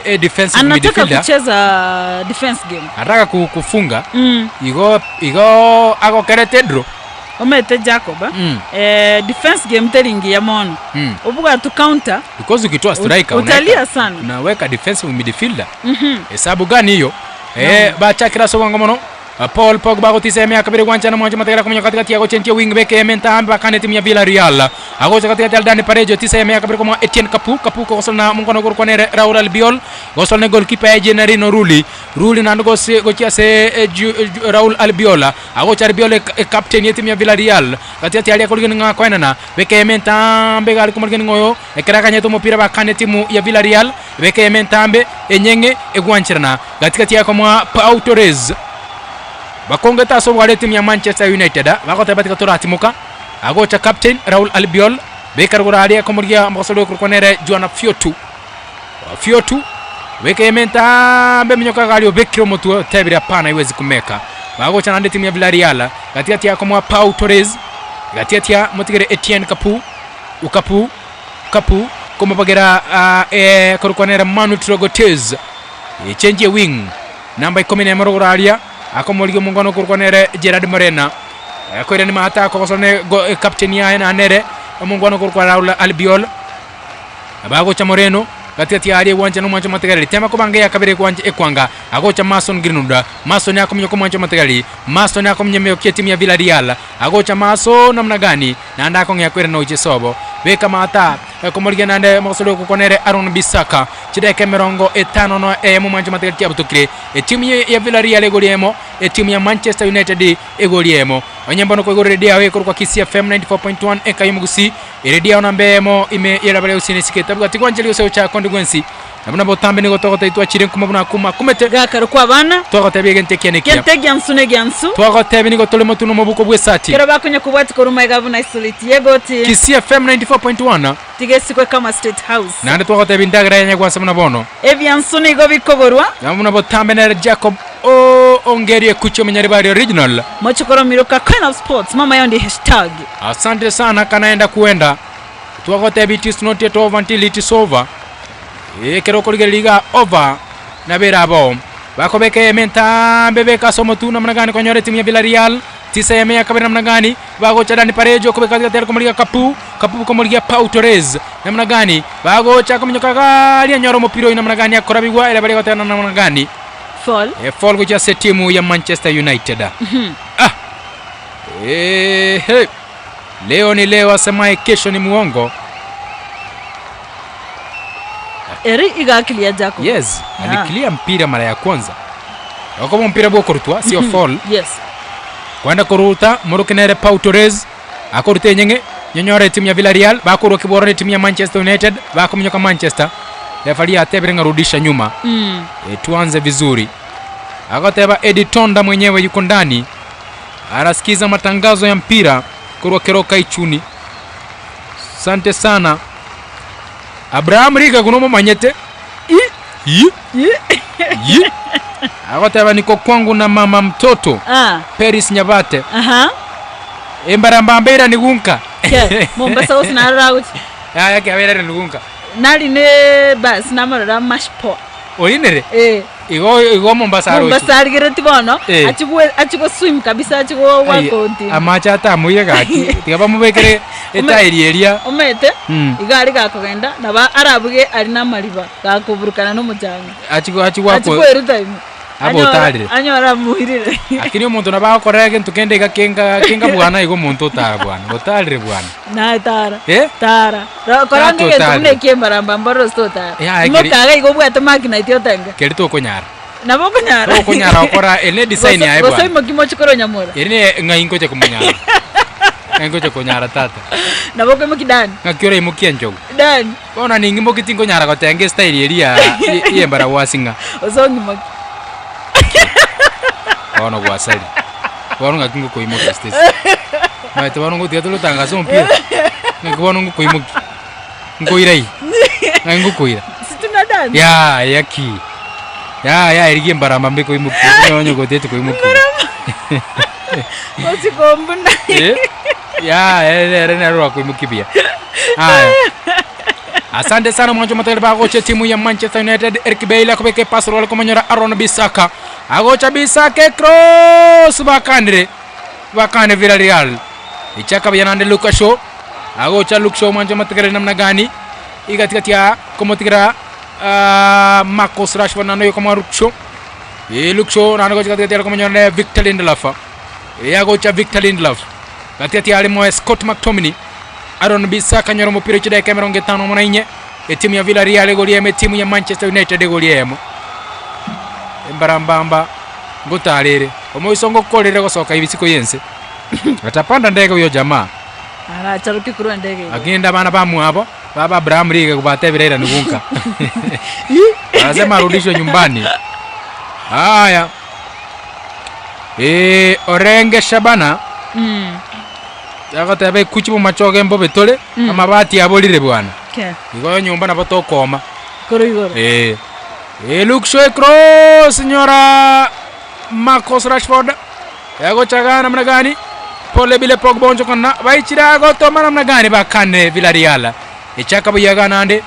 E defensive Anataka midfielder kucheza defense game. anataka ku- kufunga Mm. igo igo agokerete draw Omanyete Jacob, eh? Mm. Eh, defense game teri ngiya mono. Mm. Obwate counter because ukitoa striker Ut- utalia unaweka- sana. unaweka defensive midfielder hesabu gani hiyo eh bachakira ase obwango mono Ah, Paul Pogba agotisa emiaka bere gwanchana mwancho mategera komonya katikati agochentia wing back ementa ambe bakane timu ya Villarreal agocha katikati Aldani Parejo tisa emiaka bere komoa Etienne Capoue Capoue kogosana na monkono ogorokwa nere Raul Albiol gosana ne goalkeeper ya Gennarino Rulli Rulli naende gose gochia ase eh, Ju- eh, Ju- Raul Albiol agocha Albiol e- e captain ye timu ya Villarreal katikati aria akorigani ng'a akoenana beka ementa ambe iga are komorigani ng'a oyo Ekero aganyete omopira bakana etimu ya Villarreal, beka eyemo entambe, enyeng'e, egwancherana. Gatigati yaye komoa Pau Torres. Bakongete ase obware etimu ya Manchester United, bagoteba tiga toratimoka. Agocha captain Raul Albiol, beka rogoro aria komorigia omogosori okorokwa nere Juan Fiotu. Fiotu, beka eyemo entambe eminyoka iga aria obekire omotwe otebire hapana haiwezi kumeka. Bagocha naende etimu ya Villarreal, gatigati yaye komoa Pau Torres, gatigati ya motigere Etienne Capoue. Ukapu, Kapu, komobagera eh, korokwa nere Manu Trogotez echenji wing namba ikomi nemo rogoro aria akomorigia omongwana okorokwa nere Gerard Morena akoirani maata akogosana ne go- eh, captain yaye na nere omongwana okorokwa Raul Albiol Abagocha Moreno, gati-gati aria egwancha nomwancho omotegereri, tema kobanga eya kabere egwancha ekwanga, agocha Mason Greenwood, Mason akominyoka omwancho omotegereri, Mason akominya emiokia etimu ya Villarreal, agocha Mason namna gani, naende akong'ea koirana gochia esobo, beka maata, komorigia naende omogosori ogokwana ere Aaron Bissaka, chidakika emerongo etano na eyemo omwancho omotegereri chiabutokire, etimu ya Villarreal egori eyemo, etimu ya Manchester United egori eyemo. Onye mbono koigora eredio yao ekorokwa Kisii FM 94.1 eka y'omogusii, Eredio yao namba eyemo ime y'eraba ria gusii nesike etabwati gwancheria gose gochaka konde gwensi. Na buna botambe nigo togotebia twachire nkuma buna akuma akumete, Gakarokwa abana, twagotebia egento ekiya nekiya. gento egiansu negiansu, Twagotebia nigo tore motwe nomobuko bw'esati. kero bakonya kobwatia korwa magega buna isoleti y'egoti, Kisii FM 94.1 tiga esikwe kama State House. Naende twagotebia endagera ya Nyagwase buna bono. Ebiansu nigo bikogorwa. Na buna botambe nere Jacob o Ongeri Ekuchi Omunyaribari Original. Mochokoro Miruka Queen of Sports mama yondi hashtag. Asante sana kanaenda kuenda. Twagotebia it is not yet over until it is over. Ekero okorigereria iga over nabere abao. Bakobeka eyemo entambe beka ase omotwe namna gani konyora etimu ya Villarreal. Tisa eyemo ya kabere namna gani bagocha Dani Parejo kobeka gatera komorigia Capoue. Capoue komorigia Pau Torres namna gani bagocha kominyoka garia anyore omopira oyio namna gani akorabigwa ere baria goteba namna gani. Fall. E fall gochia ase etimu ya Manchester United. Ah! Ehe. Leo ni leo asemaye kesho ni muongo. Ere iga clear Jacob. Yes, Ah. aliclear mpira mara ya kwanza. Okoba mpira bwokorutwa sio fall. Yes. Kwenda koruta moroke nere Pau Torres akoruta enyeng'e nyonyore etimu ya Villarreal bakorwa kiboro na etimu ya Manchester United bakominyoka Manchester. Referee atebire ng'a rudisha nyuma. Mm. E, tuanze vizuri. Agoteba Eddie Tonda mwenyewe yuko ndani anasikiza matangazo ya mpira korwa Keroka Ichuni. Sante sana Abraham Riga kuno momanyete Yi. Yi. Agoteba niko kwangu na mama mtoto Ah. Peris Nyabate Aha. embarambamba era nigunka Ke, Mombasa gose narora gochi. Yaya kiabera nigunka Nari ne bus namarora mashpo. Orinere Eh. igo igo Mombasa aroche. Mombasa arigereti bono Eh. achigwe achigoswim kabisa achigogwa Ai, konti. amache atamoire gaki tiga bamobekere etairi eria Omanyete Mm. iga are gakogenda nabo arabuge ari namariba gakoburukana nomochanga. Achi achi gwakwa Achikweruta ime. Abe otarire. Anyore amoirire. Lakini omonto nabo agokorera egento kende iga kenga kenga bwana igo omonto otara bwana otarire bwana. Naye tara. Eh? Tara. Ro- Kora Tata ange egento otarire. buna ekiembaramba mboro ase totara. Yaya, keri- Imokaga igo obwate mark night otenge. Keri tokonyara. Nabo okonyara. Tokonyara gokora ere ne design Gose- yaye Gose bwana. oimoki moche korwa nyamura. Ere ne ng'ai ngocha komonyara. Ng'ai ngocha konyara tata. Nabo okoimoki Dani. Ng'aki oraimokie enchogu. Dani. Bono ning'imoki tinkonyara gotenga estyle eria y'embarabwasi ng'a. Gose ong'imoki. Bono gwasaria. Bono ng'aki ngokoimokia Stacy. Omanyete bono ngotiga tore gotangasa omopira, ng'aki bono ngokoimokia. Nkoira ii? Ng'aki ngokoira? Si tuna dance? Yaya ki. Yaya erigia embaramba mbe koimokia, onye onye goteti koimokia. Osikombuna. Eh, yaya ere nere orakoimokia buya. Aya. Asante sana mwancho motagere bagocha etimu ya Manchester United Eric Bailly akobeka epasi rware komonyora Aaron Bissaka. Agocha Bissaka ecross bakanire. Bakane Villarreal. Echaka buya naende Luke Shaw. Agocha Luke Shaw mwancho motegereri namna gani? Igatigati ya komotigera ah, Marcus Rashford naende oyo komoa Luke Shaw. Eh, Luke Shaw naende gocha gatigati are komonyora ne Victor Lindelof. Eh, agocha Victor Lindelof. Gatigati are moe Scott McTominay. Aaron Bissaka anyora omopira chidakika 51 na inye. Etimu ya Villarreal egori emo, etimu ya Manchester United egori eyemo. Embarambamba ngotarere. Omoiso ngokorere gosoka ibisiko y'ense. Atapanda ndege huyo jamaa. Aracharoke korwa ndege igoro. Agende abana bamwabo baba Abrahamu riga batebire ira nigunka. Anasema arudishwe nyumbani. Haya. Eh, Orenge Shabana agoteba ekuchi bomachoge mbobe tore amabati aborire bwana. Okay. Igo nyomba nabo tokoma. Korwa igoro. Eh. Eh, Luke Shaw cross nyora Marcus Rashford yagochaga namna gani pole bile Pogba onchokana baichira gotoma namna gani bakane Villarreal echaka buyaga nande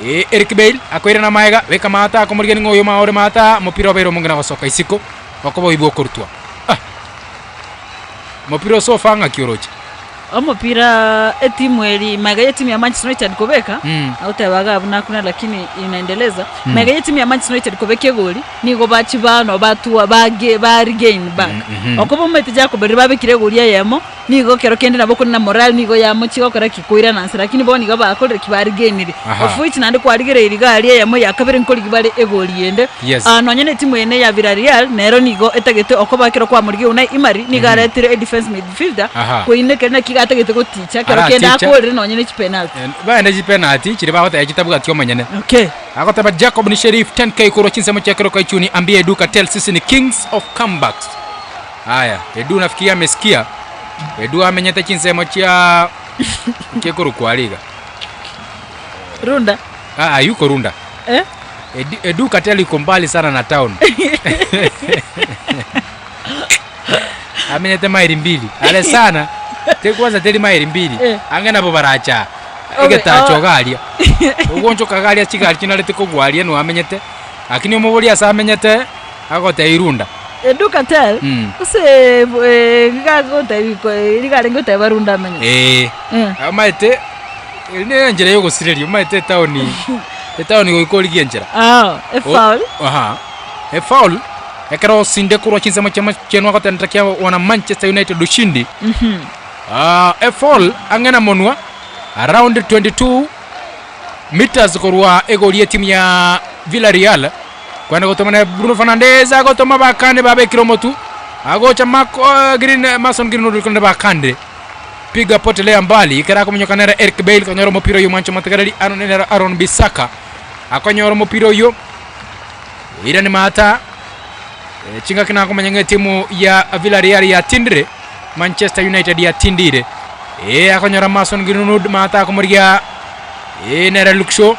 eh, Eric Bale akoire na maega beka mata akomorigani ng'oyo maore mata mopira obeire omong'ina gosoka isiko okoba oibwa okorutwa ah. Mopira osofa ng'aki oroche Omopira etimu eri magega y'etimu ya Manchester United kobeka, Mm. agoteba iga buna akuna lakini inaendeleza. Magega y'etimu ya Manchester United kobeka egoli, nigo bachia bano batua bage ba regain back. Okoba omanyete Jacob riria babekire egoli eyemo, nigo ekero kende nabo okore na morale nigo yamochia gokora ki? Koirana nse lakini bono iga bakorire ki? Baregainire. Aha. Of which naende kwarigereiri iga aria eyemo ya kabere nkorigia bare egoli ende. Yes. Ah, nonye na etimu eye ya Villarreal nero nigo etagete okoba ekero kwamorigia Unai Emery nigo aretire edefense midfielder Aha. koinekera naki iga atagete goticha ekero kende Araticha. akorire nonye ne chipenalty. Eh, baende chipenalty chiria bagoteba chitabwati omonyene. Okay. Agoteba Jacob ni Sheriff 10k korwa chinsemo chia Keroka Ichuni ambie Edu Katel sisi ni kings of comebacks. Haya, Edu nafikiria amesikia. Edu amenyete chinsemo chia kekorokwa ariga. Runda. Ah, ah, yuko Runda. Eh? Edu, Edu Katel yuko mbali sana na town. Amenyete maili mbili. Ale sana. Te kwanza teri maili mbili. Eh. Ange nabo baracha. Obe, Egetacho oh. garia. Ogonchoka garia chigari chinarete kogwaria no amenyete. Lakini omobori ase amenyete agotebia Runda. Edu Katel Mm. gose eh, rigagotebi rigarenge goteba Runda amenyete. Eh. Eh. Omanyete eri nere enchera ya ogosireria omanyete etaoni etaoni goika origie enchera. Ah, efoul. Aha. Efoul ekero osinde korwa chinsemo chia chienwa gotenta kia wana Manchester United ushindi. Ah, efoul ang'e na monwa around 22 meters korwa egori etimu ya Villarreal kwenda gotoma na Bruno Fernandes agotoma bakande babekire omotu agocha Marco Green Mason Greenwood konde bakande Piga potelea mbali, ekero akominyoka nere Eric Bale konyora omopira oyio mwancho motegereri Aaron nere Aaron Bissaka akonyora omopira oyio Irani Mata eh, chingaki nakomanya ng'a etimu ya Villarreal yatindire Manchester United yatindire eh, akonyora Mason Greenwood Mata akomorigia eh, nere Luke Shaw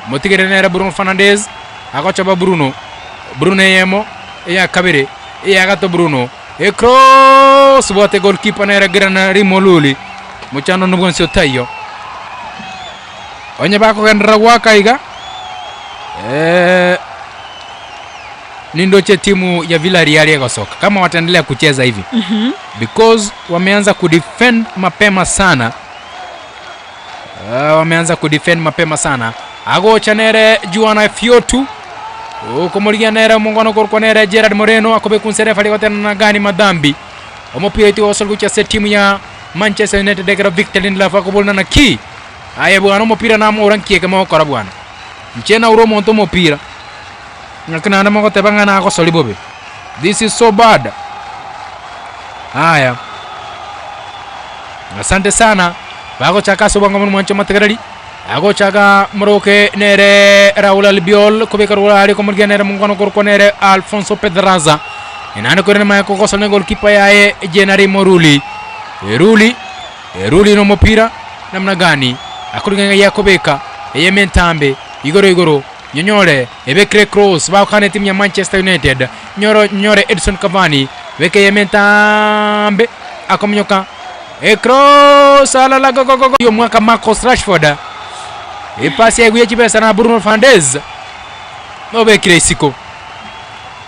motigere nere Bruno Fernandes agochoba Bruno Bruno eyemo eya kabere eya gato Bruno Ecross bwate goalkeeper nere Grana Rimoluli mochando onde bwensi otaiyo. Onye bakogenderera goaka iga eh, nindoche timu ya Villarreal egosoka kama wataendelea kucheza hivi because wameanza kudefend mapema sana. Wameanza kudefend mapema sana agocha nere Juan Fiotu okomorigia nere omongono korokwa nere Gerard Moreno akobekwa inse refari gotenena gani madhambi omopira oito gosori gochia ase etimu ya Manchester United ekero Victor Lindelof akoborana naki aye bwana omopira namoura nki eke mogokora bwana inche naure omonto omopira ng'aki naende mogoteba ng'a nagosori bobe this is so bad aya asante sana bagochaka ase obwango buna mwanche omotegereri Agochaka moroke nere Raul Albiol kobeka rogoro aria komorigia nere mongwana okorokwa nere Alfonso Pedraza. Naende korende maya kogosa ne goalkeeper yaye Jenary Moruli. Ruli, Ruli nomopira namna gani akorigia ng'ai akobeka eyemo entambe igoro igoro nyonyore ebekire cross bagokana etimu ya Manchester United nyoro nyore Edison Cavani beka eyemo entambe akominyoka Ecross alala gogogogo omwaka Marcus Rashford. Epasi yaigwa ye chibesa na Bruno Fernandes obekire isiko.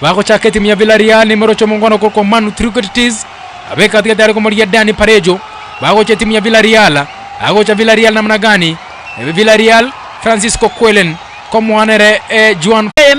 Bagochaka etimu ya Villarreal nimoroche omongwana okorokwa Manu Trigueros abeka gatigati are komoria Dani Parejo. Bagocha etimu ya Villarreal, agocha Villarreal namna gani? Villarreal Francisco Quelen komoa nere Juan.